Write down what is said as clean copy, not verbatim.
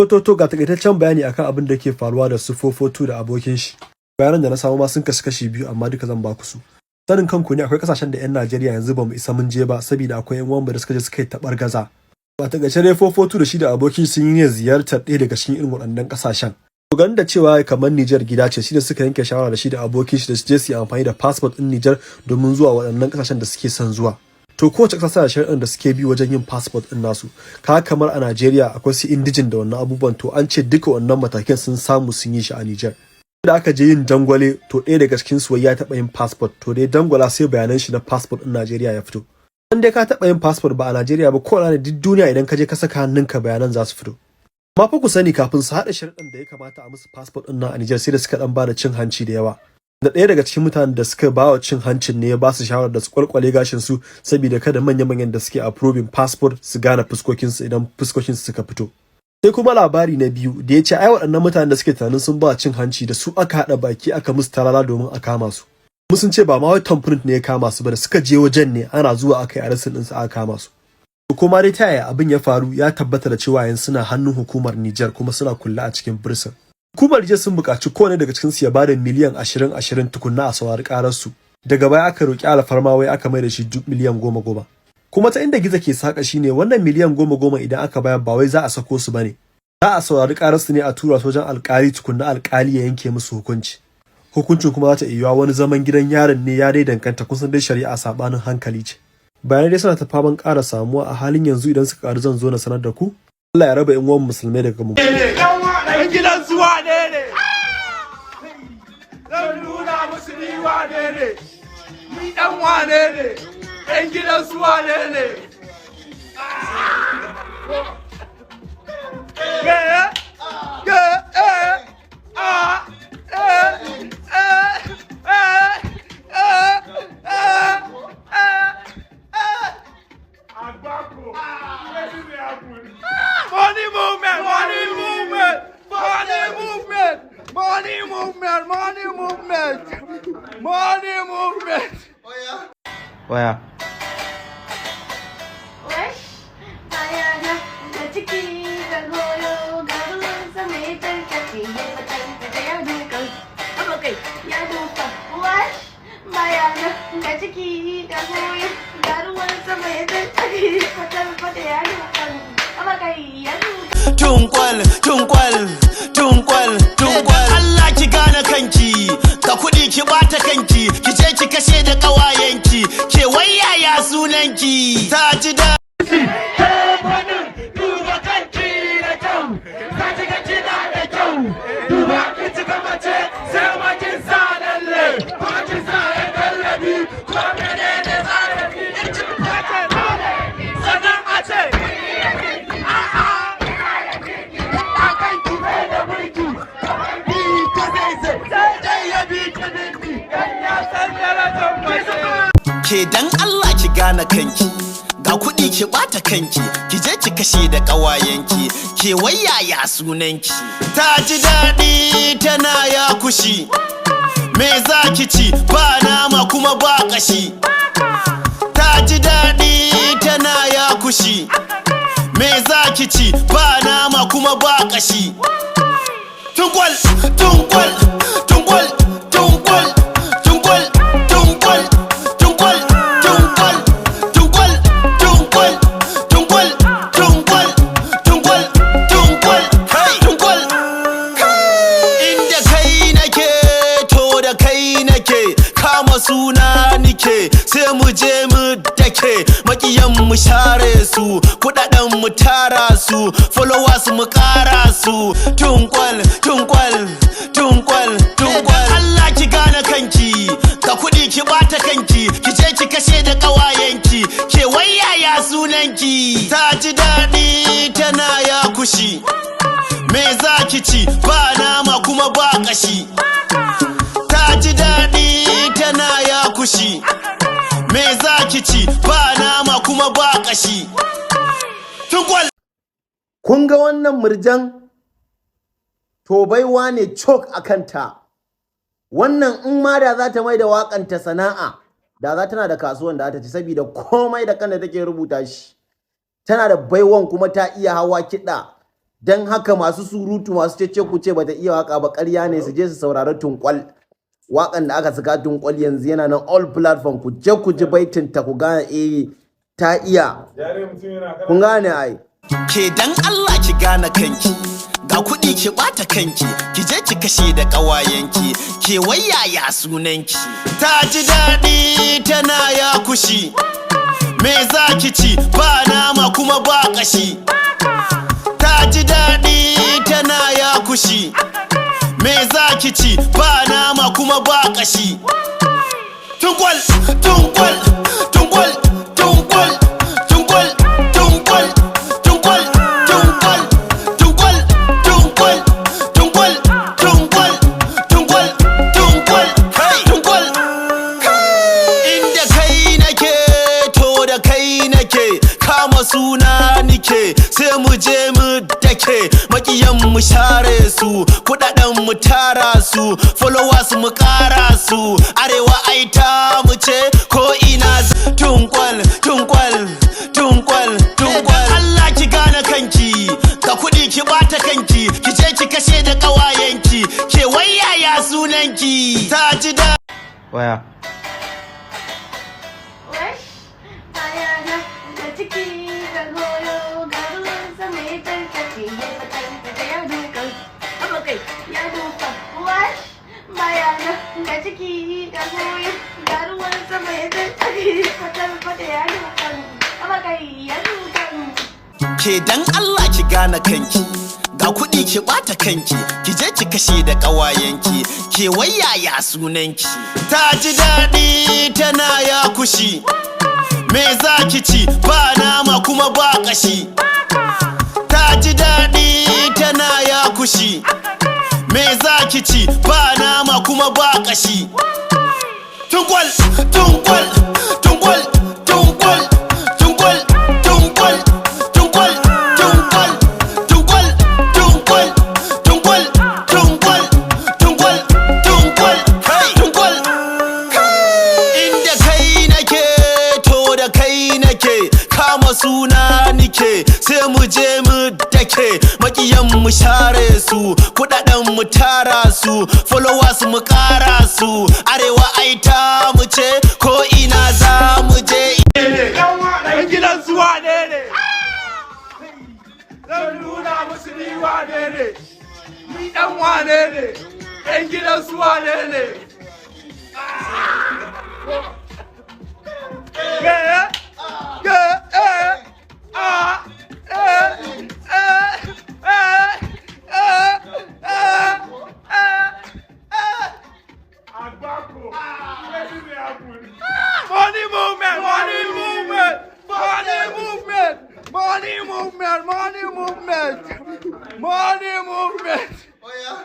To, ga takaitaccen bayani akan abin da ke faruwa da su 442 da abokin shi. Bayanan da na samu ma sun kasu kashi biyu, amma duka zan baku su. Sanin kanku ne akwai kasashen da 'yan Najeriya yanzu ba mu isa mun je ba, saboda akwai 'yan uwanmu da suka je suka yi taɓar gaza. Ba takaice dai, 442 da shi da abokin sun yi ne ziyartar ɗaya daga cikin irin waɗannan kasashen. To, ganin da cewa kamar Nijar gida ce, shi da suka yanke shawara da shi da abokin shi da su je su yi amfani da passport ɗin Nijar domin zuwa waɗannan kasashen da suke son zuwa. To, kowace ƙasa da shari'ar da suke bi wajen yin passport ɗin nasu. Ka kamar a Najeriya akwai su indigene da wannan abubuwan. To, an ce duka wannan matakan sun samu sun yi shi a Nijar. Da aka je yin dangwale, to ɗaya daga cikin su ya taɓa yin passport, to dai dangwala sai bayanan shi na passport ɗin Najeriya ya fito. In dai ka taɓa yin passport ba a Najeriya ba, ko ne duk duniya, idan ka je ka saka hannunka bayanan za su fito. Amma fa ku sani, kafin su haɗa sharuɗan da ya kamata a musu passport ɗin nan a Nijar, sai da suka ɗan bada cin hanci da yawa. Da ɗaya daga cikin mutanen da suka ba wa cin hancin ne ya ba su shawarar da su kwalkwale gashin su, saboda kada manya-manyan da suke approving passport su gane fuskokin su idan fuskokin su suka fito. Sai kuma labari na biyu da ya ce ai waɗannan mutanen da suke tunanin sun ba cin hanci, da su aka haɗa baki aka musu talala domin a kama su. Mu sun ce ba ma wai thumbprint ne ya kama su ba, da suka je wajen ne ana zuwa aka yi arresting ɗinsu aka kama su. Kuma dai ta yaya abin ya faru, ya tabbata da cewa yanzu suna hannun hukumar Nijar kuma suna kulle a cikin prison. Hukumar Nijar sun buƙaci kowane daga cikin su ya bada miliyan 20 20 tukunna a saurari ƙarar su. Daga baya aka roƙi alfarma, wai aka mai da shi duk miliyan 10 10. Kuma ta inda gizo ke saka shine, wannan miliyan 10 10 idan aka bayar, ba wai za a sako su bane. Za a saurari ƙarar su ne a tura su wajen alƙali tukunna, alƙali ya yanke musu hukunci. Hukuncin kuma za ta iya wani zaman gidan yarin ne, ya dai danganta, kun san dai shari'a sabanin hankali ce. Bayanai dai suna ta faman ƙara samuwa a halin yanzu, idan suka ƙaru zan zo na sanar da ku. Allah ya raba 'yan uwan musulmai daga mu. Ɗan gidan su wane ne? Zan nuna musu ni wane ne? Ni ɗan wane ne? Ɗan gidan su wane ne? G, G, E, A, E, E, E, E, E, E, E. Àgbákò. Wetin dey happen? Money movement, money movement, money movement, money movement, money movement, money movement. Waya. Wash, bayana da ciki da goyo, ga ruwan sama ya tarkace ya fitar ya duka kai ya duka. Wash, bayana da ciki da goyo, ga ruwan sama ya tarkace ya fitar ya duka kai ya duka. Tunkwal, tunkwal, tunkwal, tunkwal. Allah ki gane kanki, ka kuɗi ki bata kanki, ki je ki kashe da ƙawayenki, ke wayaya sunanki. Ta ji da Duba kanki da kyau, za ki ga kina da kyau. Duba ki cika mace, sai ma kin sa lalle, ko kin sa ya kallabi, ko menene tsarafi. In kin face sannan a ce, a'a, a kan ki bai da mulki, kamar bi ta zai sai dai ya bi ta bindi. Dan ya san darajar mace. Ke, dan Allah ki gane kanki. Ga kuɗi ki bata kanki, ki je ki kashe da ƙawayenki, ke wayaya sunanki. Ta ji daɗi tana ya kushi. Me za ki ci ba nama kuma ba ƙashi? Ta ji daɗi tana ya kushi. Me za ki ci ba nama kuma ba ƙashi? Tunkwal, tunkwal, tunkwal, tunkwal, tunkwal, tunkwal, tunkwal, tunkwal, tunkwal, tunkwal, tunkwal, tunkwal, tunkwal, tunkwal, kai, tunkwal. Inda kai nake, to da kai nake, kama suna nike, sai mu je mu dake, makiyan mu share su, kudaden mu tara su, followers mu kara su. Tunkwal, tunkwal, tunkwal, tunkwal. Allah ki gane kanki, ka kuɗi ki bata kanki, ki je ki kashe da ƙawayenki, ke wayaya sunanki. Ta ji daɗi tana ya kushi. Me za ki ci ba nama kuma ba ƙashi? Ta ji daɗi tana ya kushi. Me za ki ci ba nama kuma ba ƙashi? Tunkwal. Kun ga wannan Murjan? To, baiwa ne cok a kanta. Wannan in ma da za ta mai da waƙanta sana'a, da za tana da kasuwan da ta ci, saboda komai da kanta take rubuta shi. Tana da baiwan kuma ta iya hawa kiɗa. Don haka masu surutu, masu cece ku ce bata iya waka ba, ƙarya ne. Su je su saurari Tunkwal, wakan da aka saka Tunkwal yanzu yana nan all platform. Ku je ku ji baitin ta, ku gane eh ta iya. Kun gane ai. Ke dan Allah ki gane kanki, ga kuɗi ki ɓata kanki, ki je ki kashe da ƙawayenki. Ke wai yaya sunanki? Ta ji daɗi tana ya kushi. Me za ki ci? Ba nama kuma ba ƙashi. Ta ji daɗi tana ya kushi. Me za ki ci? Ba nama kuma ba ƙashi. Tunkwal, tunkwal, tunkwal, tunkwal, tunkwal, tunkwal, tunkwal, tunkwal, tunkwal, tunkwal, tunkwal, tunkwal, tunkwal, tunkwal, kai, tunkwal. Inda kai nake, to da kai nake, kama suna nike, sai mu je mu dake, makiyan mu share su, kudaden mu tara su, followers mu kara su, arewa ai ta mu ce ko ina. Tunkwal, tunkwal, tunkwal, tunkwal. Allah ki gane kanki, ka kuɗi ki bata kanki, ki je ki kashe da ƙawayenki. Ke wai yaya sunanki? Ta ji da Waya. Wash, bayana da ciki da goyo, ga ruwan sama ya tarkace ya fatar ya duka. Haba kai, ya duka. Wash, bayana da ciki da goyo, ga ruwan sama ya tarkace ya fatar ya duka. Haba kai, ya duka. Ke dan Allah ki gane kanki, ga kuɗi ki ɓata kanki, ki je ki kashe da ƙawayenki. Ke wai yaya sunanki? Ta ji daɗi tana ya kushi. Me za ki ci? Ba nama kuma ba ƙashi. Ta ji daɗi tana ya kushi. Me za ki ci? Ba nama kuma ba ƙashi. Tunkwal, tunkwal, tunkwal, tunkwal, tunkwal, tunkwal, tunkwal, tunkwal, tunkwal, tunkwal, tunkwal, tunkwal, tunkwal, tunkwal, kai, tunkwal. Inda kai nake, to da kai nake, kama suna nike, sai mu je mu dake, makiyan mu share su, kudaden mu tara su, followers mu kara su, arewa ai ta mu ce ko ina za mu je. Ɗan gidan su wane ne? Zan nuna musu ni wane ne? Ni ɗan wane ne? Ɗan gidan su wane ne? G, G, E, A, E, E, E, E, E, E, E. Àgbákò. Wetin dey happen? Money movement, money movement, money movement, money movement, money movement, money movement.